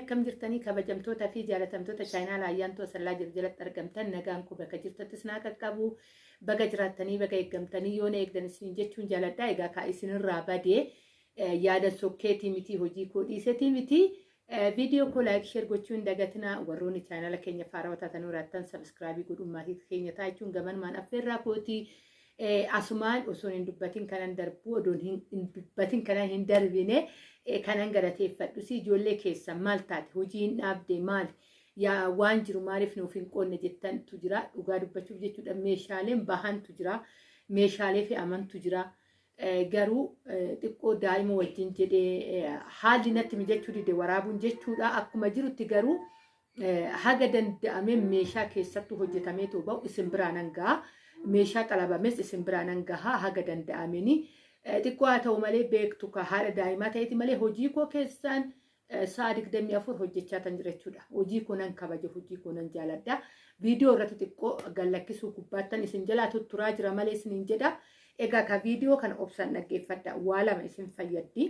Akkam jirtanii kabajamtoota fi jaalatamtoota chaayinaa Ayyaantuu Asallaa jiru jalatti argamtan, nagaan koo bakka jirtattis naa qaqqabu. Baga jiraattanii, baga eeggamtanii, yoona eegdan isin jechuun jaaladha. Egaa kaa isinirraa badee yaada sokkeetii miti, hojii koo dhiisetii miti. Viidiyoo koo like, share gochuu hin dagatinaa. Warroonni chaayinaala keenya faarawaa taatanii jiraattan subscribe godhuun maatii keenya taa'achuun gamanumaan affeerraa kootii. Asumaan osoo hin dubbatin kanan darbu, odoon hin dubbatin kanan hin darbine, kanan galateeffadhus ijoollee keessan maal taate, hojii hin dhaabde, maal yaa waan jiru maaliif nuuf hin qoonne jettantu jira. Dhugaa dubbachuuf jechuudha, meeshaaleen bahantu jira, meeshaalee fe'amantu jira. Garuu xiqqoo daa'ima wajjin jedhee haalli natti mijachuu dide waraabuun jechuudha. Akkuma jirutti garuu haga danda'ameen meeshaa keessattuu hojjetamee too ba'u isin biraa nan gaha. Meeshaa xalabames isin biraa nan gaha haga danda'ameni. Xiqqoo haa ta'u malee, beektu ka haadha daa'imaa ta'eeti malee hojii koo keessaan sa'a 24 hojjechaa tan jira jechuudha. Hojii koo nan kabaja, hojii koo nan jaaladha. Viidiyoo irratti xiqqoo gallakkisuu gubbaattan isin jalaa tutturaa jira malee isiniin jedha. Egaa ka viidiyoo kana obsaan dhaggeeffadha. Waa lama isin fayyaddi.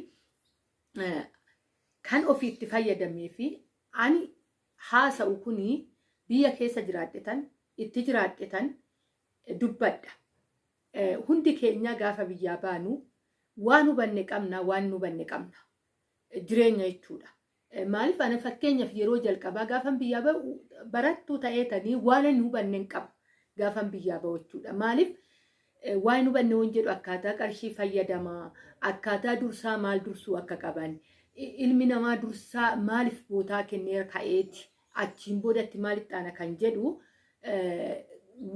Kan ofii itti fayyadamee fi ani haasa'u kuni biyya keessa jiraadhetan, itti jiraadhetan dubbadha. Hundi keenya gaafa biyyaa baanu waan hubanne qabna, waan hin hubanne qabna. Jireenya jechuudha. Maaliif, ana fakkeenyaaf yeroo jalqabaa gaafan biyyaa bahu barattuu ta'eetanii waan hin hubanne hin qaba gaafan biyyaa bahu jechuudha. Maaliif waan hin hubanne waan jedhu, akkaataa qarshii fayyadamaa, akkaataa dursaa maal dursuu akka qaban, ilmi namaa dursaa maaliif bootaa kennee ka'eeti, achiin boodatti maalitti aana kan jedhu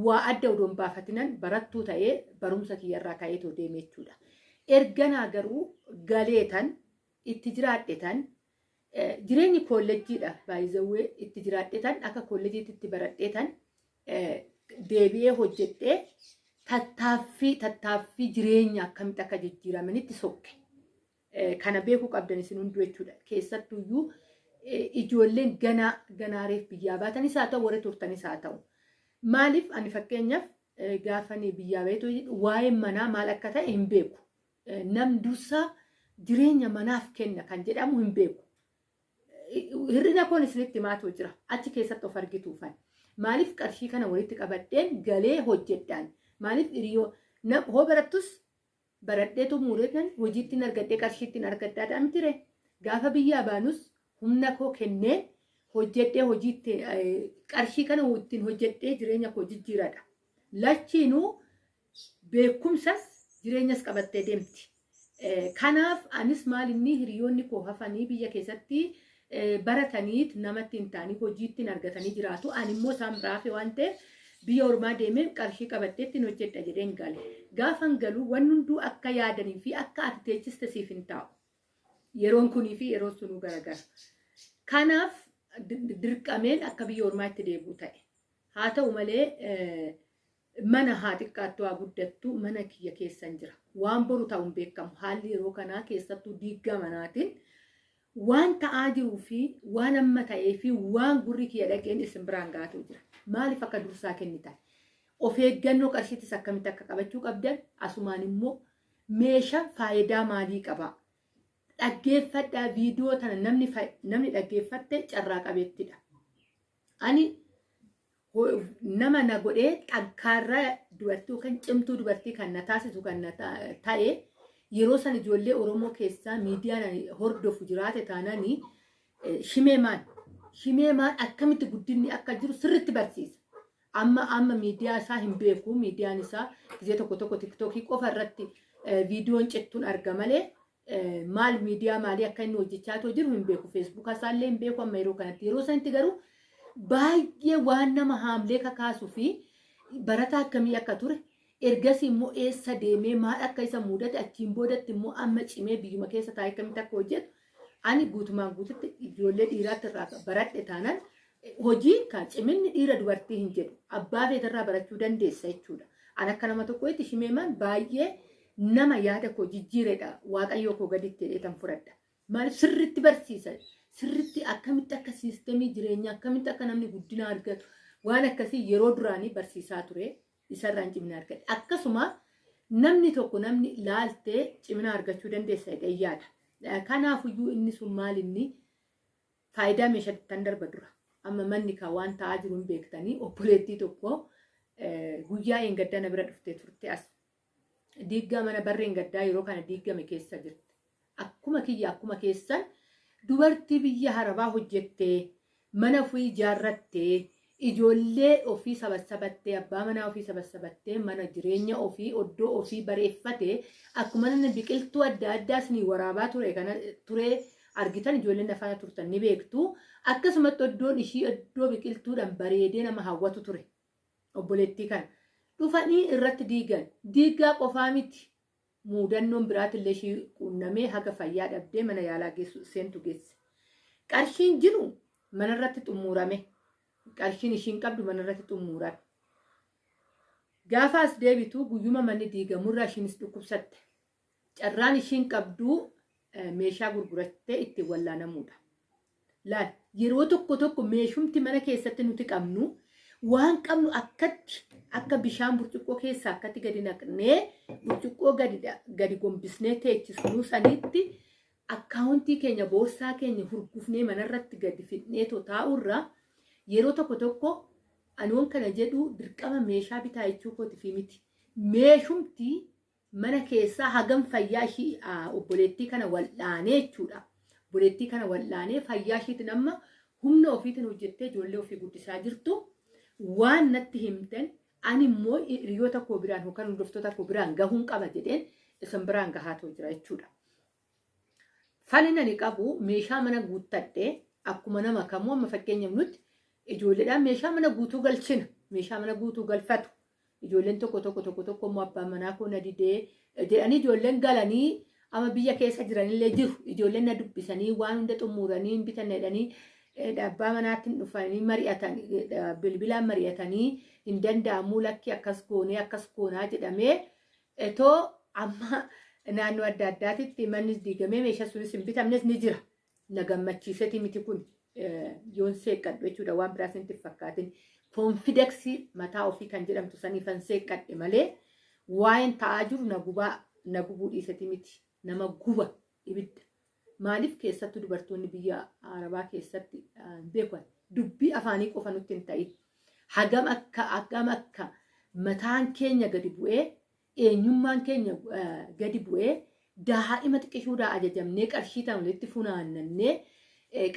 waa adda odoon baafatinan barattuu ta'ee barumsa kiyyarraa ka'eetoo deeme jechuudha. Erganaa garuu galeetan itti jiraadhetan, jireenyi koolleejjiidha baay'izawwee, itti jiraadhetan akka koolleejiitti itti baradheetan deebi'ee hojjedhee tattaaffii jireenya akkamitti akka jijjiiramanitti sokke. Kana beekuu qabdan isin hunduu jechuudha. Keessattuyyuu ijoolleen ganaa ganaareef biyyaa baatanis haa ta'u, warri turtanis haa ta'u. Maaliif, ani fakkeenyaaf gaafanii biyyaa baheetu waa'een manaa maal akka ta'e hin beeku. Nam dursaa jireenya manaaf kenna kan jedhamu hin beeku. Hir'ina koon isinitti himaatu jira. Achi keessatti of argituufan. Maaliif, qarshii kana walitti qabadheen galee hojjedhaan. Maaliif, hiriyoo hoo barattus baradhee xumureetan hojiittiin argadhee qarshiittiin argadhaadha mitire. Gaafa biyyaa baanus humna koo kennee hojjedhee hojiitti qarshii kana ittiin hojjedhee jireenya koo jijjiiradha. Lachiinuu beekumsas jireenyas qabattee deemti. Kanaaf anis maal inni hiriyoonni koo hafanii biyya keessatti barataniit namatti hin taanii hojiittiin argatanii jiraatu. Ani immoo isaan biraa hafe waan ta'eef biyya ormaa deemeen qarshii qabadhee ittiin hojjedha jedheen gale. Gaafan galu wanni hunduu akka yaadanii fi akka ati teechiste siif hin taa'u. Yeroon kunii fi yeroon sunuu garagara. Kanaaf dirqameen akka biyya ormaa itti deebi'u ta'e. Haa ta'u malee, mana haa xiqqaattu haa guddattu mana kiyya keessan jira. Waan boru ta'u hin beekamu. Haalli yeroo kanaa keessattuu diiggaa manaatiin waan ta'aa jiruu fi waan amma ta'ee fi waan gurri kiyya dhaqeen isin biraan gaatu jira. Maaliif akka dursaa kennitan? Of eeggannoo qarshiitis akkamitti akka qabachuu qabdan, asumaan immoo meeshaan faayidaa maalii qaba? Dhaggeeffadhaa viidiyoo tana. Namni dhaggeeffatte carraa qabeettidha. Ani nama na godhee xaggaarraa dubartii yookaan cimtuu dubartii kan na taasisu kan na ta'e, yeroo san ijoollee Oromoo keessaa miidiyaan ani hordofu jiraate taananii shimee maan shimee maan akkamitti guddinni akka jiru sirritti barsiisa. Amma amma miidiyaa isaa hin beeku. Miidiyaan isaa gizee tokko tokko TikTokii qofa irratti viidiyoon cittuun arga malee maal miidiyaa maalii akka inni hojjechaa too jiru hin beeku. Feesbuuka isaallee hin beeku amma yeroo kanatti. Yeroo sanitti garuu baay'ee waan nama haamlee kakaasuu fi barataa akkamii akka ture, ergasii immoo eessa deemee maal akka isa mudate, achiin boodatti immoo amma cimee biyyuma keessa taa'ee akkamitti akka hojjetu, ani guutumaan guututti ijoollee dhiiraatti irraa baradhe taanaan, hojiin kan ciminni dhiira dubartii hin jedhu, abbaa feetarraa barachuu dandeessa jechuudha. Ani akka nama tokkotti shimeemaan baay'ee nama yaada koo jijjiiredha, waaqayyoo koo gaditti jedhee fudhadha. Maaliif, sirritti barsiisa. Sirritti akkamitti akka siistemii jireenyaa, akkamitti akka namni guddina argatu, waan akkasii yeroo duraanii barsiisaa ture, isarraan cimina argadhe. Akkasuma namni tokko namni laaltee cimina argachuu dandeessa jedhee yaada. Kanaafuyyuu inni sun maal inni Faayidaa meeshaattan darba dura. Amma manni kan waan ta'aa jiru hin beektanii obboleettii tokko guyyaa eengaddaa na bira dhuftee turte as. Diiggaa mana barreen gaddaa yeroo kana diiggame keessa jirti. Akkuma kiyya akkuma keessan dubartii biyya harabaa hojjettee mana ofii ijaarrattee ijoollee ofii sabassabattee abbaa manaa ofii sabassabattee mana jireenya ofii oddoo ofii bareeffatee akkuma namni biqiltuu adda addaa isinii waraabaa ture kana ture argitan ijoolleen afaana turtan ni beektu. Akkasumatti oddoon ishii iddoo biqiltuudhaan bareedee nama hawwatu ture. Obboleettii kana dhufanii irratti diigan. Diiggaa qofaa miti. Muudannoon biraatillee ishii quunnamee haga fayyaa dhabdee mana yaalaa geessu seentu geesse. Qarshiin jiru manarratti xumurame. Qarshiin ishiin qabdu manarratti xumurame. Gaafa as deebitu guyyuma manni diigamurraa ishiinis dhukkubsatte. Carraan ishiin qabdu meeshaa gurgurattee ittiin wallaanamuudha. Laal yeroo tokko tokko meeshumti mana keessatti nuti qabnu waan qabnu akkatti akka bishaan burcuqqoo keessaa akkatti gadi naqnee burcuqqoo gadi gombisnee teechisnuu sanitti akkaawuntii keenya boorsaa keenya hurgufnee manarratti gadi fidnee taa'urra yeroo tokko tokko ani kana jedhu dirqama meeshaa bitaa jechuu kootiif miti. Meeshumti mana keessaa hagam fayyaa ishii obboleettii kana wal'aanee jechuudha. Obboleettii kana wal'aanee fayyaa ishiitiin amma humna ofiitiin hojjettee ijoollee ofii guddisaa jirtu waan natti himten ani immoo hiriyoota koo biraan yookaan hordoftoota koo biraan gahuun qaba jedheen isin biraan gahaatoo jira jechuudha. Falin ani qabu meeshaa mana guuttadhee akkuma nama kamuu amma fakkeenyaaf nuti ijoolleedhaan meeshaa mana guutuu galchina. Meeshaa mana guutuu galfatu. Ijoolleen tokko tokko tokko tokko immoo abbaan manaa koo na didee jedhanii ijoolleen galanii amma biyya keessa jiranillee jiru. Ijoolleen na dubbisanii waan hunda xumuranii hin bitanne jedhanii abbaa manaatti hin dhufanii mari'atan bilbilaan mari'atanii hin danda'amuu lakki akkas goonee akkas goonaa jedhamee etoo amma naannoo adda addaatitti mannis diigamee meeshaa sunis hin bitamnes ni jira. Na gammachiiseti miti kun yoon seeqqadhu jechuudha waan biraas hin fakkaatin. Koonfideksii mataa ofii kan jedhamtu saniifan seeqqadhe malee waa'een ta'aa jiru na gubaa na gubuu dhiiseti miti. Nama guba ibidda. Maaliif keessattuu dubartoonni biyya Arabaa keessatti beekan dubbii afaanii qofa nutti hin ta'in. Hagam akka hagam akka mataan keenya gadi bu'ee eenyummaan keenya gadi bu'ee daa'ima xiqqishuudhaa ajajamnee qarshii tan walitti funaannannee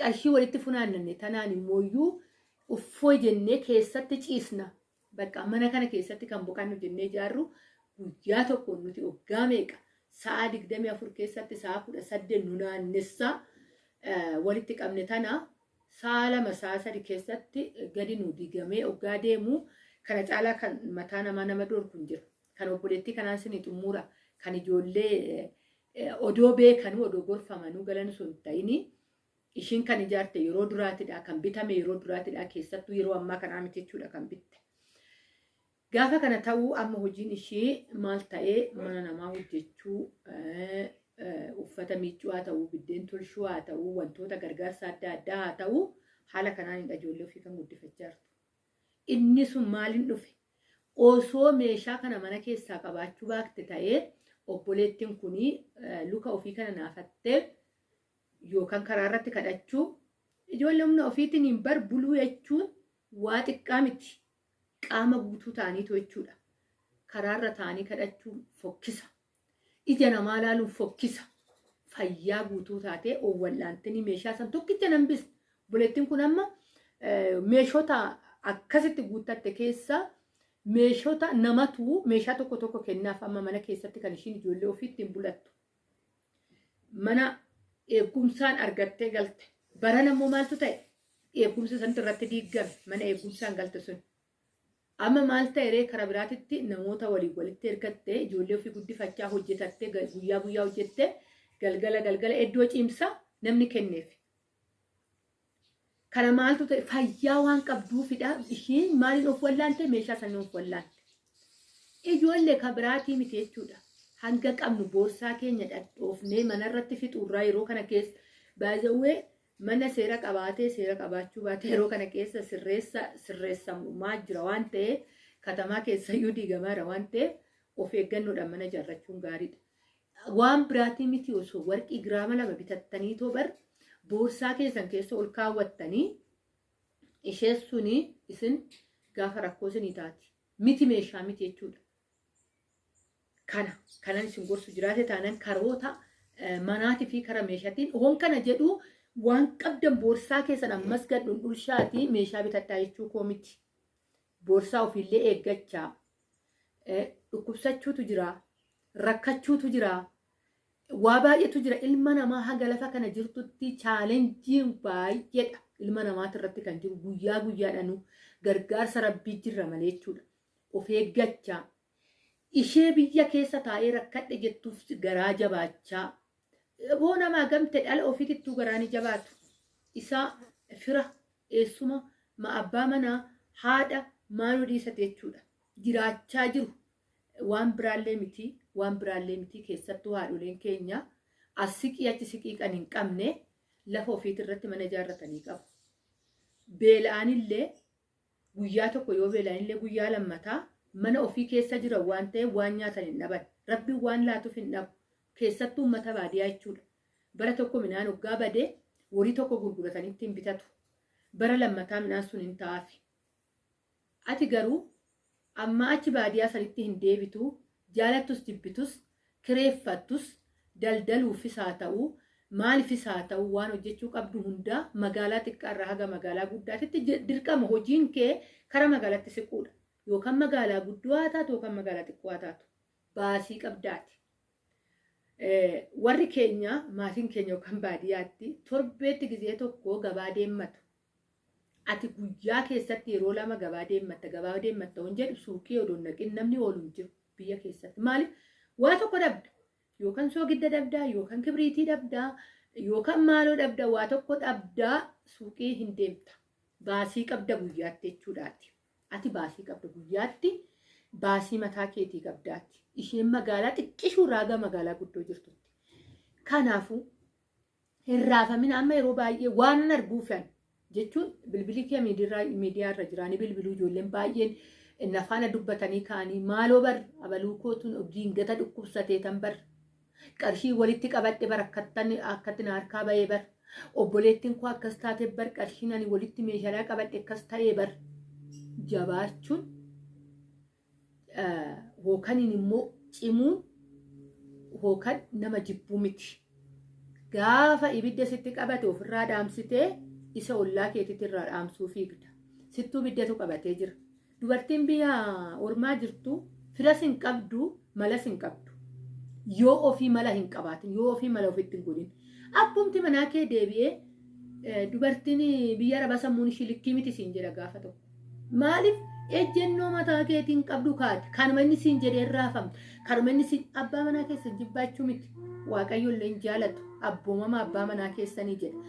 qarshii walitti funaannanne tanaan immooyyuu uffoo jennee keessatti ciisna. Bakka mana kana keessatti kan boqannu jennee ijaarru guyyaa tokko nuti waggaa meeqa sa'a 24 keessatti sa'a 18 nu naannessaa walitti qabne tana sa'a 2 sa'a 3 keessatti gadi nu diigamee waggaa deemu kana caalaa kan mataa namaa nama dhorku hin jiru. Kan obboleettii kanaan sinii xumura kan ijoollee odoo beekanuu odoo gorfamanuu galan sun hin ta'ini ishiin kan ijaarte yeroo duraatidha kan bitame yeroo duraatidha keessattuu yeroo ammaa kanaa miti jechuudha kan bitte. Gaafa kana ta'uu amma hojiin ishii maal ta'ee mana namaa hojjechuu uffata miiccuu haa ta'uu biddeen tolchuu haa ta'uu wantoota gargaarsa adda addaa haa ta'uu haala kanaanidha ijoollee ofii kan guddifachaa jirtu. Inni sun maaliin dhufe? Osoo meeshaa kana mana keessaa qabaachuu baakte ta'ee obboleettiin kun luka ofii kana naafattee yookaan karaa irratti kadhachuu ijoollee humna ofiitiin hin bar buluu jechuun waa xiqqaa miti. Qaama guutuu ta'aniitu jechuudha. Karaarra ta'anii kadhachuun fokkisa. Ija namaa laaluun fokkisa. Fayyaa guutuu taatee owwal'aantanii meeshaa san tokkicha nan bisne. Obboleettiin kun amma meeshota akkasitti guuttatte keessa meeshota namatu meeshaa tokko tokko kennaaf amma mana keessatti kan ishiin ijoollee ofii ittiin bulattu. Mana eegumsaan argattee galte. Barana immoo maaltu ta'e? Eegumsa santu irratti diigame mana eegumsaan galte sun. Amma maal ta'e ree karaa biraatitti namoota waliin walitti ergattee ijoollee ofii guddifachaa hojjetattee guyyaa guyyaa hojjettee galgala galgala iddoo ciimsaa namni kenneef. Kana maaltu ta'e fayyaa waan qabduufidha. Ishiin maaliin of wallaante meeshaa saniin of wallaante. Ijoollee kan biraatii miti jechuudha. Hanga qabnu boorsaa keenya dhadhoofnee manarratti fixuurraa yeroo kana keessa baay'ee mana seera qabaatee seera qabaachuu baatee yeroo kana keessa sirreessa sirreessamumaa jira waan ta'eef katamaa keessayyuu diigamaara waan ta'eef of eeggannoodhaan mana ijaarrachuun gaariidha. Waan biraatii miti osoo warqii giraama 2 bitattanii too bar Boorsaa keessan keessa ol kaawwattanii ishee suni isin gaafa rakkoo isinii taati. Miti meeshaa miti jechuudha. Kana kanan isin gorsu jiraate taanan karoota manaatii fi kara meeshaatiin hoon kana jedhu waan qabdan boorsaa keessan ammas gad dhundhulshaatii meeshaa bitadhaa jechuu koo miti. Boorsaa ofiillee eeggachaa. Dhukkubsachuutu jira. Rakkachuutu jira. Waa baay'eetu jira. Ilma namaa haga lafa kana jirtutti chaalenjiin baay'eedha. Ilma namaati irratti kan jiru guyyaa guyyaadhaanu gargaarsa rabbii jirra malee jechuudha. Of eeggachaa. Ishee biyya keessa taa'ee rakkadhe jettuuf garaa jabaachaa. Hoo namaa gamte dhala ofiitittuu garaa ni jabaatu. Isaa fira eessuma ma abbaa manaa haadha maaloo dhiisate jechuudha. Jiraachaa jiru. Waan biraallee miti, waan biraallee miti keessattuu haadholeen keenya as siqii achi siqii kan hin qabne lafa ofiitirratti mana ijaarratanii qabu. Beela'anillee guyyaa tokko yoo beela'anillee guyyaa lammataa mana ofii keessa jiran waan ta'eef waan nyaatan hin dhaban. Rabbiin waan laatuuf hin dhabu. Keessattuu uummata baadiyaa jechuudha. Bara tokko midhaan hoggaa bade horii tokko gurguratanii ittiin bitatu. Bara lammataa midhaan sun hin ta'aafi. Ati garuu ammaa achi baadiyaa sanitti hin deebitu, jaalattus jibbitus, kireeffattus, daldaluufis haa ta'u, maalifis haa ta'u waan hojjechuu qabdu hundaa magaalaa xiqqaarraa haga magaalaa guddaatitti dirqama hojiin kee kara magaalatti siquudha. Yookaan magaalaa guddoo haa taatu yookaan magaalaa xiqqoo haa taatu. Baasii qabdaati. Warri keenya maatiin keenya yookaan baadiyyaatti torbeetti gizee tokko gabaa deemmatu. Ati guyyaa keessatti yeroo lama gabaa deemmatta gabaa deemmatta hon jedhu suuqii odoo hin dhaqin namni oolu hin jiru biyya keessatti. Maaliif waa tokko dhabda yookaan soogidda dhabdaa yookaan kibriitii dhabdaa yookaan maaloo dhabda waa tokko dhabdaa suuqii hin deemta. Baasii qabda guyyaatti jechuudhaati. Ati baasii qabda guyyaatti baasii mataa keetii qabdaati. Isheen magaalaa xiqqishuu irraa haga magaalaa guddoo jirtutti. Kanaafuu hin raafamina amma yeroo baay'ee waan arguufan jechuun bilbilii kee miidiyaa irra jira ni bilbiluu ijoolleen baay'een nafaana dubbatanii ka'anii maaloo bar abaluu kootuun diingata dhukkubsatee tan bar qarshii walitti qabadhe bar akkattan akkatti na harkaa bahee bar obboleettiin koo akkas taate bar qarshiin ani walitti meeshaalee qabadhe akkas ta'ee bar jabaachuun hookaniin immoo cimuun hookan nama jibbuu miti. Gaafa ibidda sitti qabate ofirraa dhaamsitee isa ollaa keetitti irraa dhaamsuu fiigda. Sittuu ibiddatu qabatee jira. Dubartiin biyya ormaa jirtu firas hin qabdu malas hin qabdu. Yoo ofii mala hin qabaatin yoo ofii mala ofitti hin godhin. Abbumti manaa kee deebi'ee dubartiin biyya arabaa sammuun ishii likkii miti siin jedha gaafa tokko. Maaliif ejjennoo mataa keetiin qabdu kaate kanuma inni siin jedhee raafamta kanuma inni siin abbaa manaa keessan jibbaachuu miti waaqayyo illee hin jaalatu abboomama abbaa manaa keessanii jedha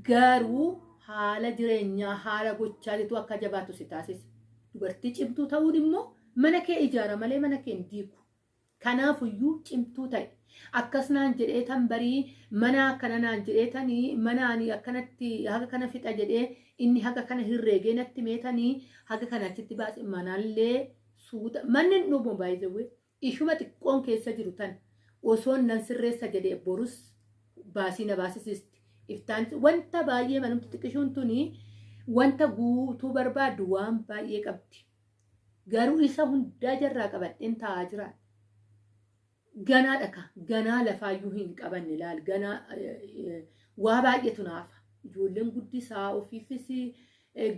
garuu haala jireenyaa haala gochaatitu akka jabaatu si taasisa dubartii cimtuu ta'uun immoo mana kee ijaara malee mana kee hin diigu Kanaafuyyuu cimtuu ta'i. Akkas naan jedhee tan barii mana akkana naan jedhee tanii mana ani akkanatti haga kana fixa jedhee inni haga kana herreegee natti mee tanii haga kana achitti baase manallee suuta manni hin dhumu by the way ishuma xiqqoon keessa jiru tan osoon nan sirreessa jedhee borus baasii na baasisisti iftaan wanta baay'ee manumti xiqqishuun tuni wanta guutuu barbaaddu waan baay'ee qabdi. Garuu isa hundaa jarraa qabadheen taa'aa jira. Ganaa dhaka. Ganaa lafaayyuu hin qabanne laal. Ganaa waa baay'eetu naafa. Ijoolleen guddisaa ofiifis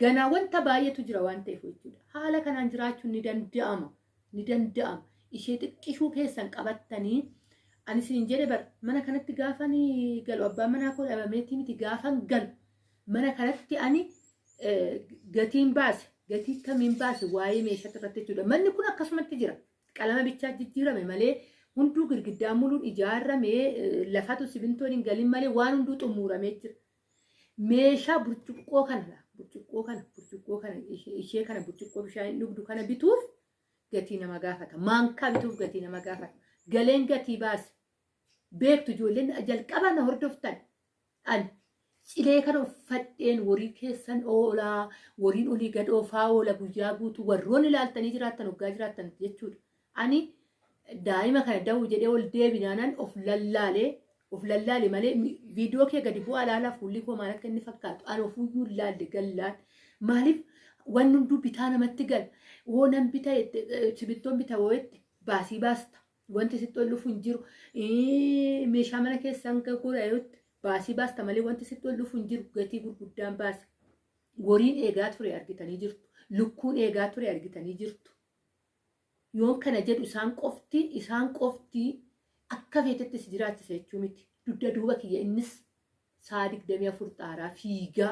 ganaa wanta baay'eetu jira waan ta'eef jechuudha. Haala kanaan jiraachuun ni danda'ama. Ni danda'ama. Ishee xiqqishuu keessan qabattanii ani isin jedhe bar mana kanatti gaafan galu abbaan manaa koo dhabameetii miti gaafan galu mana kanatti ani gatiin baase gatii kamiin baase waa'ee meeshaa irratti jechuudha. Manni kun akkasumatti jira. Qalama bichaa jijjiirame malee hunduu girgiddaa muluun ijaarame lafatu simintoon hin galin malee waan hunduu xumuuramee jira. Meeshaa burcuqqoo kana burcuqqoo kana burcuqqoo kana ishee kana burcuqqoo bishaan hin dhugdu kana bituuf gatii nama gaafata. Maankaa bituuf gatii nama gaafata. Galeen gatii baase. Beektu ijoolleen jalqaba na hordoftan. Ani cilee kana uffadheen horii keessan oolaa, horiin olii gad oofaa oola guyyaa guutuu warroonni ilaaltanii jiraattan hoggaa jiraattan jechuudha. Ani daa'ima kana da'uu jedhee ol deebinaanan of lallaalee Of lallaali malee viidiyoo kee gadi bu'aa laalaa fuulli koo maal akka inni fakkaatu ani ofuyyuu hin laalle gallaan. Maaliif wanni hunduu bitaa namatti gala. Hoo nan bita jette sibittoon bita hoo jette baasii baasta. Wanti sitti ol dhufu hin jiru. Meeshaa mana keessan godha yoo jette baasii baasta malee wanti sitti ol dhufu hin jiru gatii gurguddaan baasa. Horiin eegaa ture argitanii jirtu. Lukkuun eegaa ture argitanii jirtu. Yoon kana jedhu isaan qofti isaan qofti akka feetetti si jiraachisa jechuu miti. Dugda duuba kiyya innis sa'a 24 xaaraa fiigaa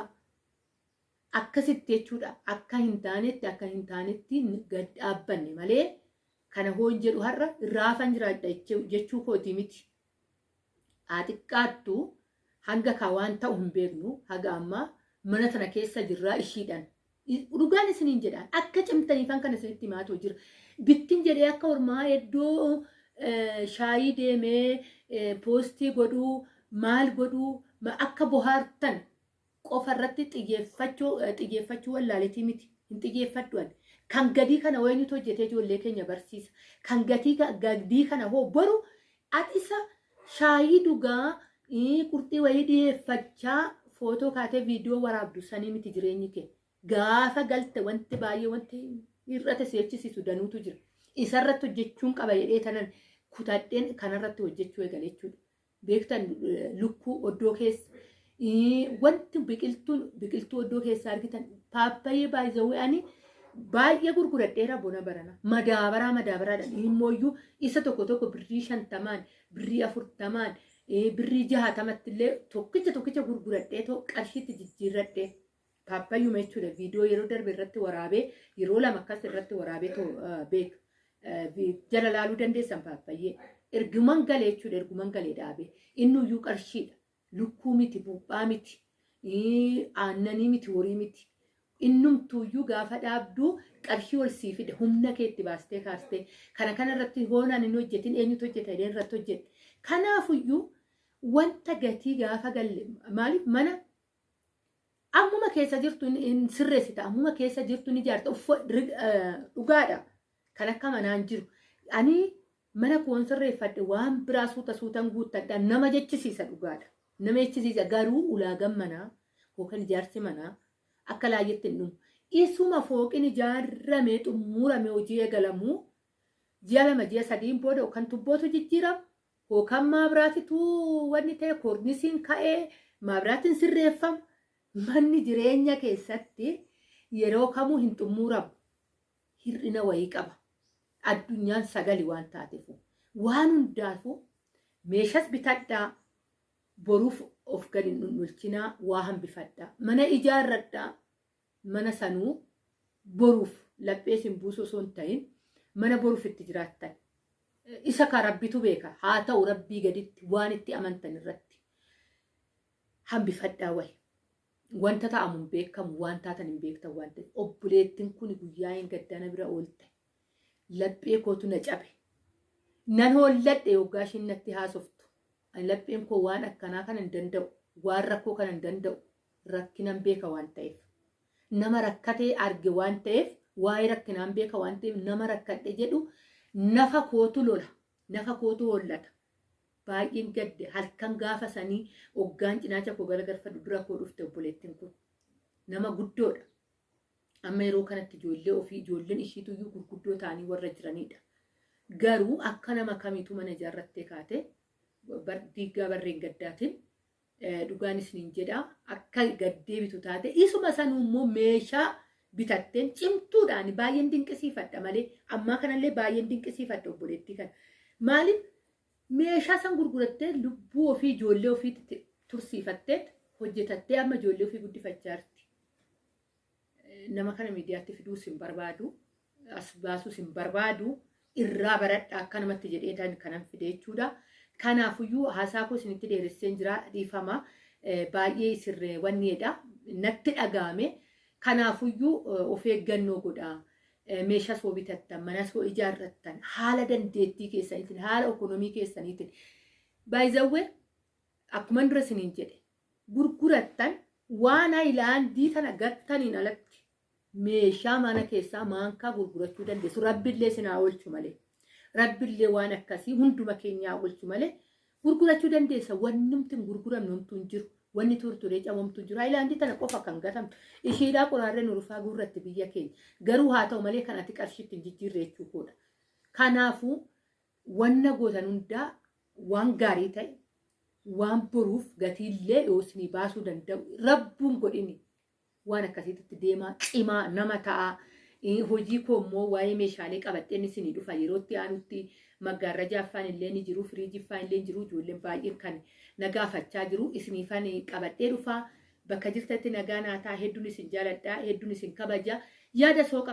akkasitti jechuudha. Akka hin taanetti akka hin taanetti gad dhaabbanne malee kana hoon jedhu har'a irraa hafan jiraadha jechuu kootii miti. Haa xiqqaattu hanga kaa waan ta'u hin beeknu haga ammaa mana tana keessa jirraa ishiidhan. Dhugaan isiniin jedhaan akka cimtaniifan kan isinitti himaatoo jira. Bittin jedhee akka ormaa iddoo shaayii deemee poostii godhuu maal godhuu akka bohaartan qofa irratti xiyyeeffachuu xiyyeeffachuu wallaaletii miti. Hin xiyyeeffadhu ani. Kan gadii kana hoo eenyutu hojjetee ijoollee keenya barsiisa? Kan gatii gadii kana hoo boru ati isa shaayii dhugaa qurxii wayii dhiyeeffachaa footoo kaatee viidiyoo waraabdu sanii miti jireenyi kee. Gaafa galte wanti baay'ee wanti hir'ate si jechisiisu danuutu jira. Isarratti hojjechuun qaba jedhee tanan kutadheen kanarratti hojjechuu eegale jechuudha. Beektan lukkuu oddoo keessa wanti biqiltuun biqiltuu oddoo keessa argitan paappayyee baay'ee ani baay'ee gurguradheera bona barana madaabaraa madaabaraadhaan immooyyuu isa tokko tokko birrii 50n birrii 40n birrii 60tti illee tokkicha tokkicha gurguradhee too qarshiitti jijjiirradhee paappayyuma jechuudha viidiyoo yeroo darbe irratti waraabee yeroo lama akkas irratti waraabee too beeka jala laaluu dandeessan paappayyee erguman galee jechuudha erguman galee dhaabee innuyyuu qarshiidha lukkuu miti buuphaa miti aannanii miti horii miti innumtuuyyuu gaafa dhaabduu qarshii ol sii fida humna keetti baastee kaastee kana kana irratti hoonaan hin hojjetin eenyutu hojjeta jedhee irratti hojjedhe kanaafuyyuu wanta gatii gaafa galle maaliif mana Ammuma keessa jirtu hin sirreessita. Ammuma keessa jirtu ni ijaarta. Dhugaadha. Kan akka manaan jiru. Ani mana koon sirreeffadhe waan biraa suuta suutan guuttadha. Nama jechisiisa dhugaadha. Nama jechisiisa garuu ulaagaan manaa yookaan ijaarsi manaa akka laayyetti hin dhumu. Isuma fooqin ijaarramee xumurame hojii eegalamu ji'a 2 ji'a 3n booda yookaan tubbootu jijjiirama Yookaan maabiraatitu wanni ta'e koornisiin ka'ee maabiraatiin sirreeffama. Manni jireenya keessatti yeroo kamuu hin xumuramu. Hir'ina wayii qaba. Addunyaan sagali waan taatefu. Waan hundaafuu meeshas bitadhaa boruuf of gadi hin dhundhulchinaa waa hambifadhaa. Mana ijaarradhaa mana sanuu boruuf laphee isin buusu osoo hin ta'in mana boruuf itti jiraattan. Isa ka rabbitu beeka haa ta'u rabbii gaditti waan itti amantan irratti hambifadhaa wayi. Wanta ta'amu hin beekamu waan taatan hin beektan waan ta'eef obboleettiin kun guyyaa hin gaddaa na bira oolte. Laphee kootu na cabe. Nan hoolladhe yoggaa ishiin natti haasoftu. Ani lapheen koo waan akkanaa kana hin danda'u. Waan rakkoo kana hin danda'u. Rakkinan beeka waan ta'eef. Nama rakkatee arge waan ta'eef waa'ee rakkinaan beeka waan ta'eef nama rakkadhe jedhu nafa kootu lola. Nafa kootu hollata. Baay'een gadde halkan gaafa sanii oggaan cinaacha koo garagalfadhu dura koo dhufte obboleettiin kun. Nama guddoodha. Amma yeroo kanatti ijoollee ofii ijoolleen ishiituyyuu gurguddoo ta'anii warra jiranidha. Garuu akka nama kamiitu mana ijaarrattee kaate diiggaa barreen gaddaatiin dhugaan isiniin jedha akka gad deebitu taate isuma sanuu immoo meeshaa bitatteen cimtuudhaan baay'een dinqisiifadha malee ammaa kanallee baay'een dinqisiifadha obboleettii kana. Maaliif meeshaa san gurgurattee lubbuu ofii ijoollee ofiitti tursiifattee hojjetattee amma ijoollee ofii guddifachaa jirti. Nama kana miidiyaatti fiduus hin barbaadu as baasuus hin barbaadu irraa baradha akka namatti jedhee tan kanan fide jechuudha. Kanaafuyyuu haasaa koo isinitti dheeresseen jira dhiifama baay'ee isirree wanniidha natti dhaga'ame. Kanaafuyyuu of eeggannoo godha. Meeshaa soo bitattan mana soo ijaarrattan haala dandeettii keessaniitiin haala ekonomii keessaniitiin. Baay'izawwee akkuman dura isiniin jedhe gurgurattan waan hayilaandii tana gattaniin alatti meeshaa mana keessaa maankaa gurgurachuu dandeessu. Rabbillee isin haa oolchu malee. Rabbillee waan akkasii hunduma keenya haa oolchu malee. Gurgurachuu dandeessa. Wannumti hin gurguramne homtuu hin jiru. Wanni turturee cabu homtuu hin jiru. Haayilaandii tana qofa kan gatamtu. Ishiidhaa qoraarree nu rufaa guurratti biyya keenya. Garuu haa ta'u malee kan ati qarshiitti hin jijjiirre jechuu koodha. Kanaafuu wanna gootan hundaa waan gaarii ta'e waan boruuf gatiillee yoo isinii baasuu danda'u rabbuun godhini waan akkasiitti deemaa cimaa nama ta'a. Hojii koo immoo waa'ee meeshaalee qabadheen isinii dhufa yeroo itti aanutti maggaarrajaa ffaan illee ni jiru firiijii ffaan illee ni jiru ijoolleen baay'een kan na gaafachaa jiru isiniifan qabadhee dhufa bakka jirtanitti nagaa naa ta'a hedduun isin jaaladha hedduun isin kabaja yaada soo qaba.